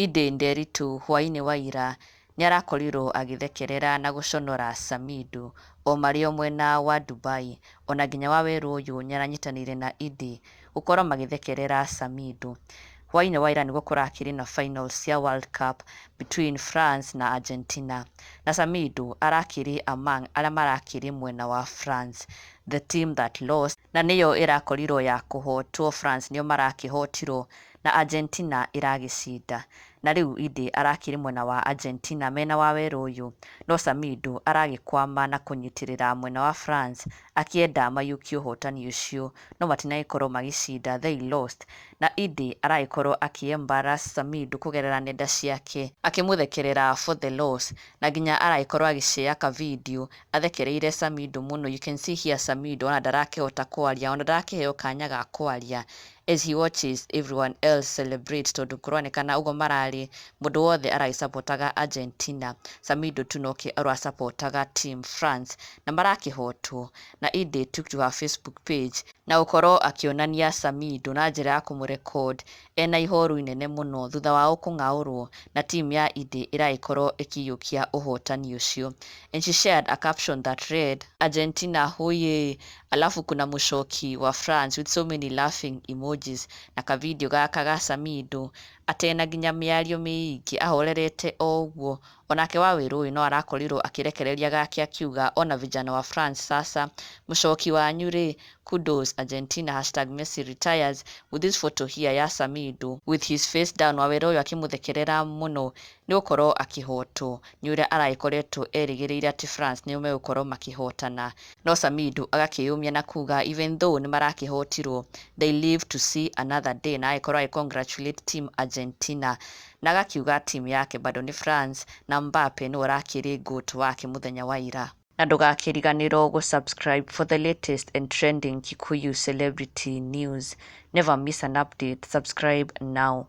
Ĩndĩ Nderitu hwaĩ-inĩ wa ira nĩarakorirwo agĩthekerera na gũconora Samidoh o marĩ o mwena wa Dubai. Ona nginya Waweru ũyũ nĩaranyitanĩire na Ĩndĩ gũkorwo magĩthekerera Samidoh. Hwaĩ-inĩ wa ira nĩguo kũrakĩrĩ na finals cia World Cup between France na Argentina, na Samidoh arakĩrĩ among arĩa marakĩrĩ mwena wa France, the team that lost, na nĩyo ĩrakorirwo ya kũhotwo. France nĩo marakĩhotirwo na Argentina ĩragĩcinda, na rĩu Ĩndĩ arakĩrĩ mwena wa Argentina mena Waweru ũyũ, no Samidoh aragĩkwama na kũnyitĩrĩra mwena wa France akĩenda maiyũkie ũhotani ũcio, no matinagĩkorwo magĩcinda, they lost. Na Ĩndĩ aragĩkorwo akĩ embarrass Samidoh kũgerera nenda ciake akĩmũthekerera for the loss, na nginya aragĩkorwo agĩshare ka video athekereire Samidoh mũno. You can see here Samidoh ona ndarakĩhota kwaria, ona ndarakĩheo kanya ga kwaria as he watches everyone else celebrate, tondũ kũronekana ũguo mararĩ mũndũ wothe aragĩsapotaga Argentina, Samidoh tu noke ũrasapotaga team France na marakĩhotwo. Na Ĩndĩ took to her Facebook page na gũkorwo akĩonania Samidoh na njĩra ya kũmũrecord ena ihoru inene mũno thutha wao kũng'aũrwo na team ya Ĩndĩ ĩragĩkorwo ĩkĩiyũkia ũhotani ũcio. And she shared a caption that read, "Argentina hoye!" Alafu kuna mũcoki wa France with so many laughing emojis na kavideo gaka ga Samidoh atena nginya mĩario mĩingĩ, ahorerete o ũguo. Onake Waweru ũyũ no arakorirwo akĩrekereria gake akiuga, "Ona vijana wa France, sasa mũcoki wanyu rĩ, kudos Argentina, #MessiRetires," with this photo here ya Samidoh with his face down, Waweru ũyũ akĩmũthekerera mũno nĩ gũkorwo akĩhotwo nĩ ũrĩa aragĩkoretwo erĩgĩrĩire atĩ France nĩo megũkorwo makĩhotana. No Samidoh agakĩyũmia na kuga even though nĩ marakĩhotirwo, they live to see another day, na agĩkorwo agĩ congratulate team Argentina na agakiuga team yake bado nĩ France na Mbappe nĩwe ũrakĩrĩ GOAT wake mũthenya wa ira. Na ndũgakĩriganĩrwo gũ-subscribe for the latest and trending Kikuyu celebrity news. Never miss an update. Subscribe now.